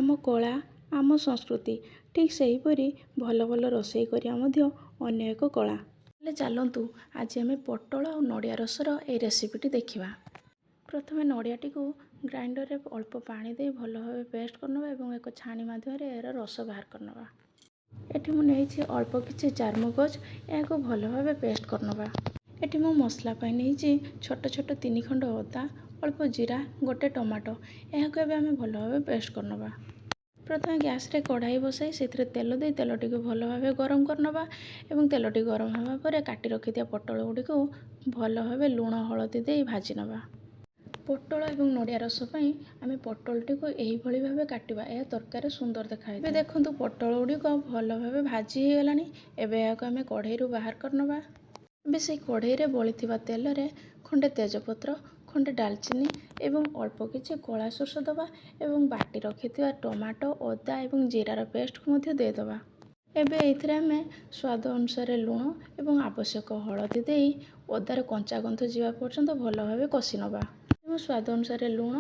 ଆମ କଳା, ଆମ ସଂସ୍କୃତି। ଠିକ୍ ସେହିପରି ଭଲ ଭଲ ରୋଷେଇ କରିବା ମଧ୍ୟ ଅନ୍ୟ ଏକ କଳା। ହେଲେ ଚାଲନ୍ତୁ, ଆଜି ଆମେ ପୋଟଳ ଆଉ ନଡ଼ିଆ ରସର ଏହି ରେସିପିଟି ଦେଖିବା। ପ୍ରଥମେ ନଡ଼ିଆଟିକୁ ଗ୍ରାଇଣ୍ଡରରେ ଅଳ୍ପ ପାଣି ଦେଇ ଭଲ ଭାବେ ପେଷ୍ଟ କରିନେବା ଏବଂ ଏକ ଛାଣି ମାଧ୍ୟମରେ ଏହାର ରସ ବାହାର କରିନେବା। ଏଠି ମୁଁ ନେଇଛି ଅଳ୍ପ କିଛି ଚାରମଗଜ, ଏହାକୁ ଭଲ ଭାବେ ପେଷ୍ଟ କରିନେବା। ଏଠି ମୁଁ ମସଲା ପାଇଁ ନେଇଛି ଛୋଟ ଛୋଟ ତିନି ଖଣ୍ଡ ଅଦା, ଅଳ୍ପ ଜିରା, ଗୋଟେ ଟମାଟୋ। ଏହାକୁ ଏବେ ଆମେ ଭଲ ଭାବେ ପେଷ୍ଟ କରିନେବା। ପ୍ରଥମେ ଗ୍ୟାସରେ କଢ଼ାଇ ବସାଇ ସେଥିରେ ତେଲ ଦେଇ ତେଲଟିକୁ ଭଲ ଭାବେ ଗରମ କରିନେବା ଏବଂ ତେଲଟି ଗରମ ହେବା ପରେ କାଟି ରଖିଥିବା ପୋଟଳ ଗୁଡ଼ିକୁ ଭଲ ଭାବେ ଲୁଣ ହଳଦୀ ଦେଇ ଭାଜି ନେବା। ପୋଟଳ ଏବଂ ନଡ଼ିଆ ରସ ପାଇଁ ଆମେ ପୋଟଳଟିକୁ ଏହିଭଳି ଭାବେ କାଟିବା। ଏହା ତରକାରୀ ସୁନ୍ଦର ଦେଖାଏ। ଏବେ ଦେଖନ୍ତୁ, ପୋଟଳ ଗୁଡ଼ିକ ଭଲ ଭାବେ ଭାଜି ହେଇଗଲାଣି। ଏବେ ଏହାକୁ ଆମେ କଢ଼େଇରୁ ବାହାର କରିନେବା। ଏବେ ସେଇ କଢ଼େଇରେ ବଳିଥିବା ତେଲରେ ଖଣ୍ଡେ ତେଜପତ୍ର, ଖଣ୍ଡେ ଡାଲଚିନି ଏବଂ ଅଳ୍ପ କିଛି କଳା ସୋରିଷ ଦେବା ଏବଂ ବାଟି ରଖିଥିବା ଟମାଟୋ, ଅଦା ଏବଂ ଜିରାର ପେଷ୍ଟକୁ ମଧ୍ୟ ଦେଇଦେବା। ଏବେ ଏଇଥିରେ ଆମେ ସ୍ୱାଦ ଅନୁସାରେ ଲୁଣ ଏବଂ ଆବଶ୍ୟକ ହଳଦୀ ଦେଇ ଅଦାର କଞ୍ଚା ଗନ୍ଧ ଯିବା ପର୍ଯ୍ୟନ୍ତ ଭଲ ଭାବେ କଷି ନେବା ଏବଂ ସ୍ୱାଦ ଅନୁସାରେ ଲୁଣ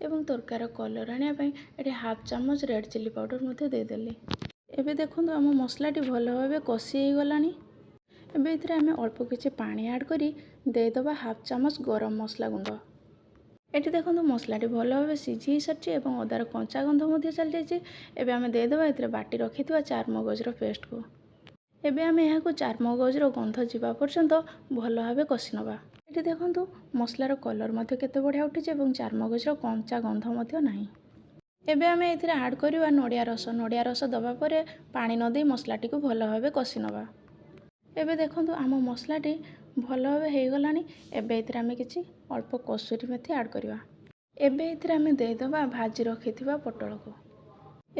ଏବଂ ତରକାରୀର କଲର୍ ଆଣିବା ପାଇଁ ଏଠି ହାଫ୍ ଚାମଚ ରେଡ଼୍ ଚିଲି ପାଉଡ଼ର ମଧ୍ୟ ଦେଇଦେଲି। ଏବେ ଦେଖନ୍ତୁ, ଆମ ମସଲାଟି ଭଲ ଭାବେ କଷି ହେଇଗଲାଣି। ଏବେ ଏଥିରେ ଆମେ ଅଳ୍ପ କିଛି ପାଣି ଆଡ଼୍ କରି ଦେଇଦେବା ହାଫ୍ ଚାମଚ ଗରମ ମସଲା ଗୁଣ୍ଡ। ଏଠି ଦେଖନ୍ତୁ, ମସଲାଟି ଭଲ ଭାବେ ସିଝି ହେଇସାରିଛି ଏବଂ ଅଦାର କଞ୍ଚା ଗନ୍ଧ ମଧ୍ୟ ଚାଲିଯାଇଛି। ଏବେ ଆମେ ଦେଇଦେବା ଏଥିରେ ବାଟି ରଖିଥିବା ଚାରମଗଜର ପେଷ୍ଟକୁ। ଏବେ ଆମେ ଏହାକୁ ଚାରମଗଜର ଗନ୍ଧ ଯିବା ପର୍ଯ୍ୟନ୍ତ ଭଲ ଭାବେ କଷି ନେବା। ଏଠି ଦେଖନ୍ତୁ, ମସଲାର କଲର୍ ମଧ୍ୟ କେତେ ବଢ଼ିଆ ଉଠିଛି ଏବଂ ଚାରମଗଜର କଞ୍ଚା ଗନ୍ଧ ମଧ୍ୟ ନାହିଁ। ଏବେ ଆମେ ଏଥିରେ ଆଡ଼୍ କରିବା ନଡ଼ିଆ ରସ। ନଡ଼ିଆ ରସ ଦେବା ପରେ ପାଣି ନ ଦେଇ ମସଲାଟିକୁ ଭଲ ଭାବେ କଷି ନେବା। ଏବେ ଦେଖନ୍ତୁ, ଆମ ମସଲାଟି ଭଲ ଭାବେ ହେଇଗଲାଣି। ଏବେ ଏଥିରେ ଆମେ କିଛି ଅଳ୍ପ କସୁରୀ ମେଥି ଆଡ଼୍ କରିବା। ଏବେ ଏଥିରେ ଆମେ ଦେଇଦେବା ଭାଜି ରଖିଥିବା ପୋଟଳକୁ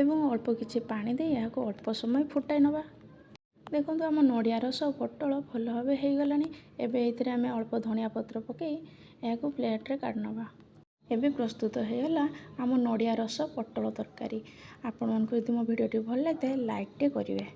ଏବଂ ଅଳ୍ପ କିଛି ପାଣି ଦେଇ ଏହାକୁ ଅଳ୍ପ ସମୟ ଫୁଟାଇ ନେବା। ଦେଖନ୍ତୁ, ଆମ ନଡ଼ିଆ ରସ ପୋଟଳ ଭଲ ଭାବେ ହେଇଗଲାଣି। ଏବେ ଏଥିରେ ଆମେ ଅଳ୍ପ ଧନିଆ ପତ୍ର ପକାଇ ଏହାକୁ ପ୍ଲେଟ୍ରେ କାଢ଼ି ନେବା। ଏବେ ପ୍ରସ୍ତୁତ ହେଇଗଲା ଆମ ନଡ଼ିଆ ରସ ପୋଟଳ ତରକାରୀ। ଆପଣମାନଙ୍କୁ ଯଦି ମୋ ଭିଡ଼ିଓଟି ଭଲ ଲାଗିଥାଏ, ଲାଇକ୍ଟେ କରିବେ।